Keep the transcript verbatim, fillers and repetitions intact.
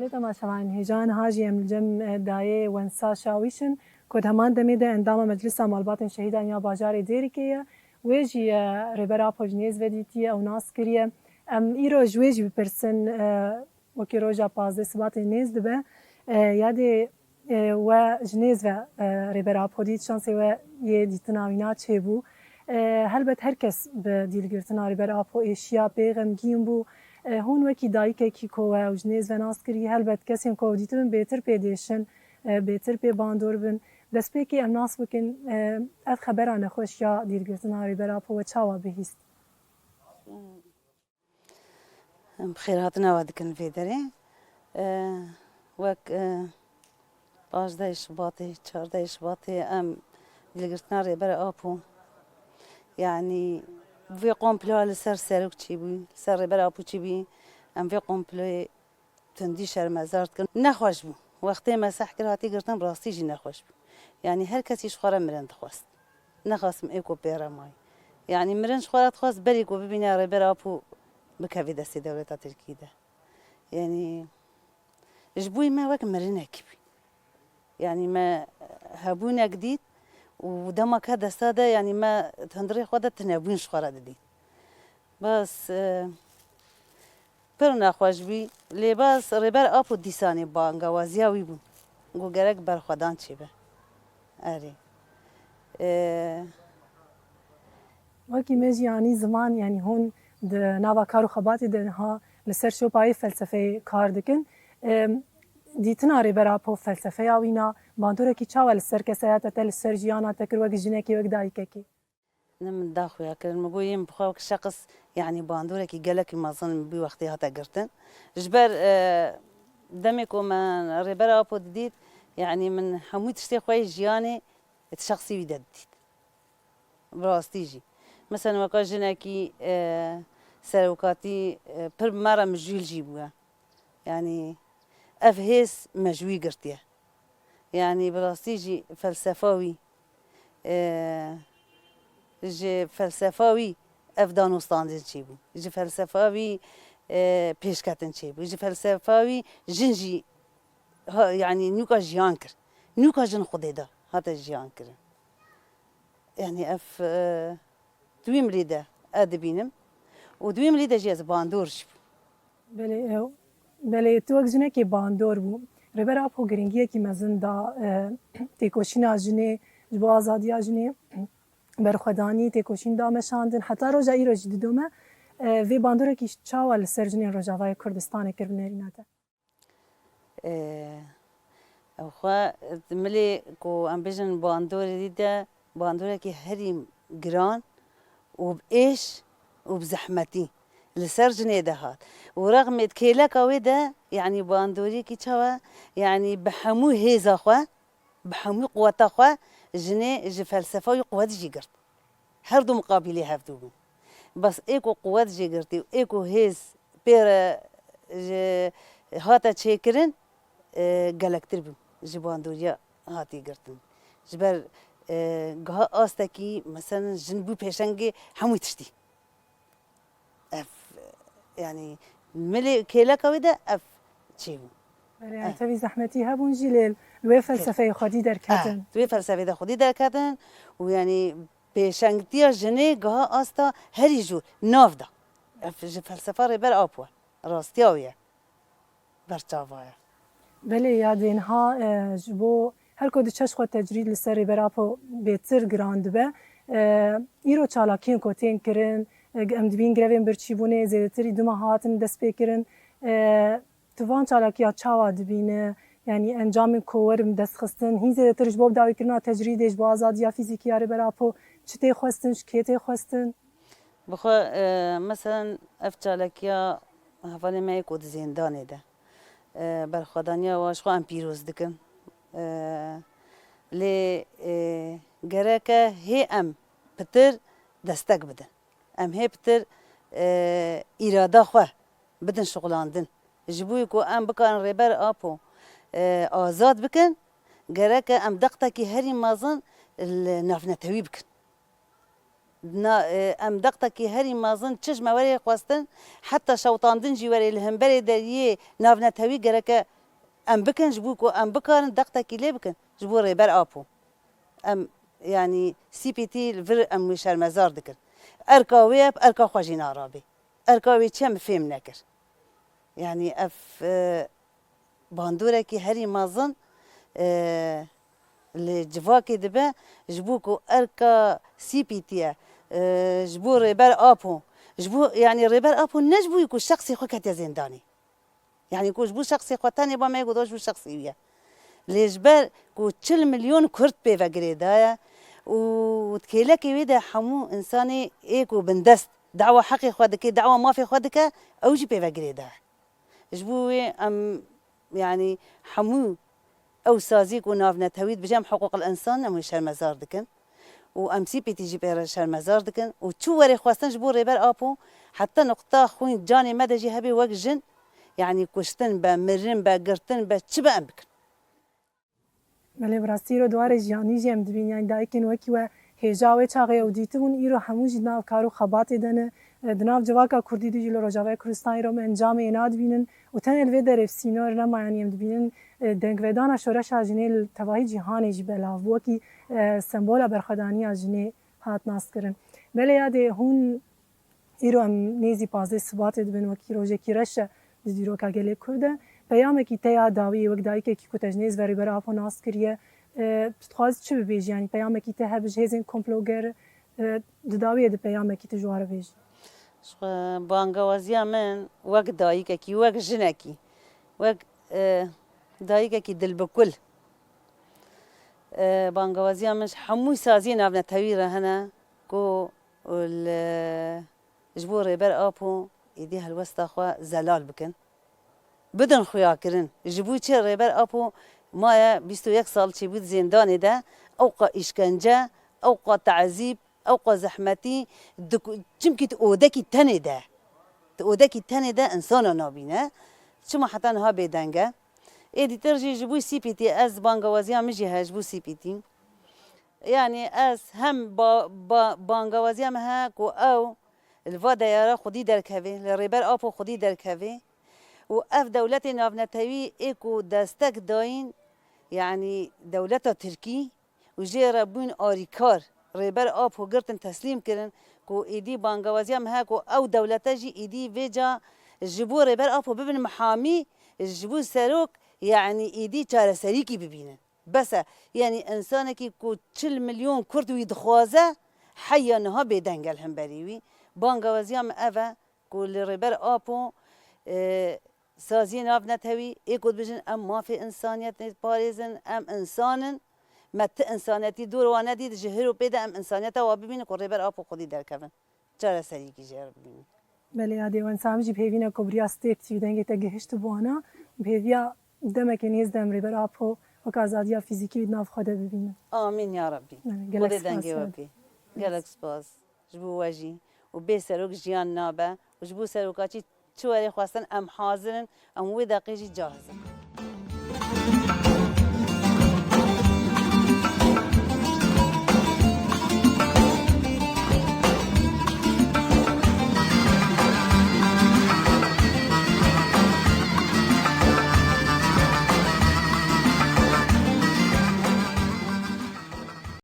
Lê temaşevanên hêja niha jî em li cem, e, dayê Wensa Şawîş in, ku di heman demê de endama Meclisa Malbatên Şehîdan ya bajarê Dêrikê ye. Wê jî, e, Rêber Apo ji nêz ve dîtiye û nas kiriye. Em îro ji wê jî bipirsin, e, wekî roja pazdeh Sibatê nêz dibe. E, yadê, e, we ji nêz ve, e, Rêber Apo dît, şansê we yê dîtina wîna çêbû. E, helbet her kes bi dîlgirtina Rêber Apo êşiya pê xemgîn bû. E, hûn wekî dayikekî ku we ew ji nêz ve nas kirî, helbet kesên ku ew dîtibin bêtir pê dêşin, e, bêtir pê bandor bin. Destpêkê em nas bikin, e, ev xebera nexweş ya dîlgirtina Rêber Apo we çawa bihîst? Em bi xêrhatina we dikin vê derê. E, wek, e, pazdeh Şubatê, çardeh Şubatê em dîlgirtina Rêber Apo, yanî vê komploya li ser Serok çêbû, li ser Rêber Apo çêbû, em vê komployê tundî şermezar dikin. Nexweş bû. Wextê me seh kir hatî girtin, bi rastî jî nexweş bû. Yanî her kesî ji xwe re mirin dixwest. Nexasim ê ku pê re mayî. Yanî mirin ji xwe re dixwest berî ku bibîne Rêber Apo bikevî destê dewleta Tirkî de. Yanî ji bo me wek mirinekî bû. Yanî me hebûnek dît û dema ke desta de, yanî me di hundirê xwe de tunebûn ji xwe re didît. Bes, e, pir nexweş bî. Lê bes Rêber Apo dîsanê bangewaziya wî bû. Got gerek berxwedan çêbe. Erê. E, Wekî me jî anî ziman, yanî hûn di nava kar û xebatê de niha li ser şopayê felsefeyê kar dikin. Em, dîtina Rêber Apo, felsefeya wîna, bandorekî çawa li ser kesayeta te, li ser jiyana te kir wek jinekî, wek dayikekî? Ne min da xuya kirin, min got yên bi xwe wek şexs, yanî bandorekî gelekî mezin min bî wextê hate girtin. Ji ber, e, demê ku me Rêber Apo didît, yanî min hemû tiştê xwe yê jiyanê di şexsî wî de didît. Bi rastî jî. Mesela weka jinekî, e, serokatî, e, pir bi me re mijûl jî bûye. Yanî ev hêz me ji wî girtiye. Yanî bi rastî jî felsefa wî, e, ji felsefa wî ev danûstandin çêbû. Ji felsefa wî, e, pêşketin çêbû. Ji felsefa wî jin jî ha, yanî nûka jiyan kir. Nûka jin Xwedê da hate jiyan kirin. Yanî ev, e, di wî milî de ez dibînim û di wî milî de jî ez bandor jî bûm. Belê, e, belê, tu wek jinekê bandor bû. Rêber Apo girîngiyekî mezin da, e, têkoşîna jinê, ji bo azadiya jinê, berxwedanî, têkoşîn da meşandin. Heta roja îro jî didome, e, vê bandorekî çawa li ser jinên Rojavayê Kurdistanê kir bi nerîna te? Ee, ew xwe, milê ku em bêjin bandorê dî de, bandorekî herî giran û bi êş û bi zehmetî li ser jinê de hat. Û rexmê kêleka wê de, yanî bandoriyekî çawa, yanî bi hemû hêza xwe, bi hemû quweta xwe jinê ji felsefa wî quwet jî girt. Her du miqabîlê hevdû bûn. Bes ê ku quwet jê girtî û ê ku hêz pê re ji, hate çêkirin, e, gelektir bû ji bandoriya hatî girtin. Ji ber, e, giha astekî, meselen, jin bû pêşengê hemû tiştî. Ev, yanî, milê kêleka wê de ev çêbû. Belê, Eh. tevî zehmetî hebûn jî, lê li wê felsefeyê xwedî derketin. Eh, di wê felsefê de xwedî derketin û, yanî, pêşengtiya jinê giha asta herî jû nav da. Ev ji felsefa Rêber Apo e. Rastiya wê ye. Berçava ye. Belê, yadê niha, e, ji bo her ku diçe ji xwe tecrîd li ser Rêber Apo bêtir giran dibe. E, îro çalakiyên ku tên kirin, e, em dibîn grevên birçîbûnê zêdetirî du mah hatin destpêkirin. E, tu van çalakiya çawa dibîne? Yanî encamên ku werin destxistin, hîn zêdetir ji bo bidawîkirina tecrîdê, ji bo azadiya fîzîkî ya Rêber Apo çi tê xwestin, ji kê tê xwestin? Bi xwe, e, meselen ev çalakiya hevalê me yê ku di zêndanê de, e, berxwedaniya wan ji xwe em pîroz dikin. E, lê, e, gereke hê em pitir destek bidin. Em hê pitir, e, îrada xwe bidin şixulandin. Ji bo ku em bikarin Rêber Apo, e, azad bikin, gereke em deqtekî herî mezin li navnetewî bikin. Na, e, em dextekî herî mezin çi ji me werê xwestin, heta şewitandin jî werê li hemberê deriyê navnetewî gereke em bikin, ji bo ku em bikarin dextekî lê bikin ji bo Rêber Apo. Em, yanî, C P T li vir em wê şermezar dikin. Erka wê ye, erka xwe jî narabe. Erka wê çi ye, min fêm nekir. Yanî ev, e, bandorekî herî mezin, e, li civakê dibe, ji bo ku erka C P T ye, e, ji bo Rêber Apo, ji bo, yanî Rêber Apo ne ji bo ku şexsê xwe ketiye zêndanê. Yanî ku ji bo şexsê xwe tenê ba me goda ji bo şexsê wî ye. Lê ji ber ku çil milyon Kurd pê ve girêdaye û di kêlekê wê de hemû insanê ê ku bindest dawa heqê xwe dike, dawa mafê xwe dike, ew jî pê ve girêdaye. Ji bo wê em, yanî hemû ew sazî ku navnetewî dibêje em hiqûqil însan, em wê şermezar dikin. Û em C P T jî pê re şermezar dikin. Û çi werê xwestin ji bo Rêber Apo, heta nuqta xwîn canê me de jî hebe wek jin, yanî kuştin be, mirin be, girtin be, çi be em bikin. Belê, bi rastî îro di warê jiyanî jî em dibînin, yanî dayikên wekî we hêja wê çaxê ew dîtibûn, îro hemû jî di nav kar û xebatê de ne. E, di nav civaka kurdî de jî li Rojavayê Kurdistanê îro em encamê êna dibînin û tenê li vê derê bi sînor nema, yanî em dibînin, e, dengvedana şoreşa jinê li tevahî cîhanê jî belav bû, wekî, e, sembola berxwedaniya jinê hat naskirin. Belê yadê hûn Îro em nêzî pazdeh Sibatê dibin, wekî rojekî reş e di dîroka gelê Kurd de. Peyamekî te ya dawiyê wek dayikekî ku te ji nêz ve Rêber Apo nas kiriye, e, tu dixwazî çi bibêjî? Yanî peyamekî te hebe ji hêzên komploger, e, di dawiyê de peyamekî tu ji wan re bêjî? Ji xwe bangewaziya min wek dayikekî, wek jinekî, wek, e, dayikekî dilbikul, e, bangewaziya min ji hemû saziyên navnetewî re hene ku û li, ji bo Rêber Apo êdî helwesta xwe zelal bikin. Bidin xuyakirin. Ji bo çi Rêber Apo maye bîst û yek sal çêbû di zêndanê de, ewqa îşkence, ewqa teezîb, ewqa zehmetî, di ku-, çimkî tu odekî tenê de, tu odekî tenê de insana nabîne. Çima heta niha bêdeng e? Êdî tir jî ji bo C P T, ez bangewaziya min jî heye ji bo C P T. Yanî ez hem ba-, ba-, bangewaziya me heye ku ew li va deyara xwedî derkeve, li Rêber Apo xwedî derkeve û ev dewletê navnetewî ê ku destek dayîn, yanî dewleta Tirkî û jê re bûn arîkar, Rêber Apo girtin teslîm kirin ku êdî bangewaziya me heye ku ew dewlete jî êdî vêca ji bo Rêber Apo bibin mihamî, ji bo serok, yanî êdî çareserîkî bibînin. Bes e. Yanî însanekî ku çil milyon Kurd wî dixwaze, heya niha bêdeng e li hemberî wî. Bangewaziya min ev e ku li Rêber Apo, e, saziyê navnetewî ê ku dibêjin em mafê însaniyetê diparêzin, em însan in, me ti însaniyetî dor wan nedît, ji hiro pê de em însaniyeta wa bibînin ku Rêber Apo xwedî derkevin. Çareseriyekî jê re bibînin. Belê, yadê wan Samî jî bi hêvî ne ku bi riya Stêrk T V dengê te gihişt û bi wana, bi hêviya demekê nêz de em Rêber Apo wek azadiya fîzîkî wî di nav xwe de bibînin. Amîn ya Rebbî. Belê, gelek Xwedê spas dengê we yadê. Pê. Gelek spas. Ji bo we jî. Û bê serok jiyan nabe. Û ji bo seroka çi, çi werê xwestin em hazir in, em wê deqê jî cahiz in.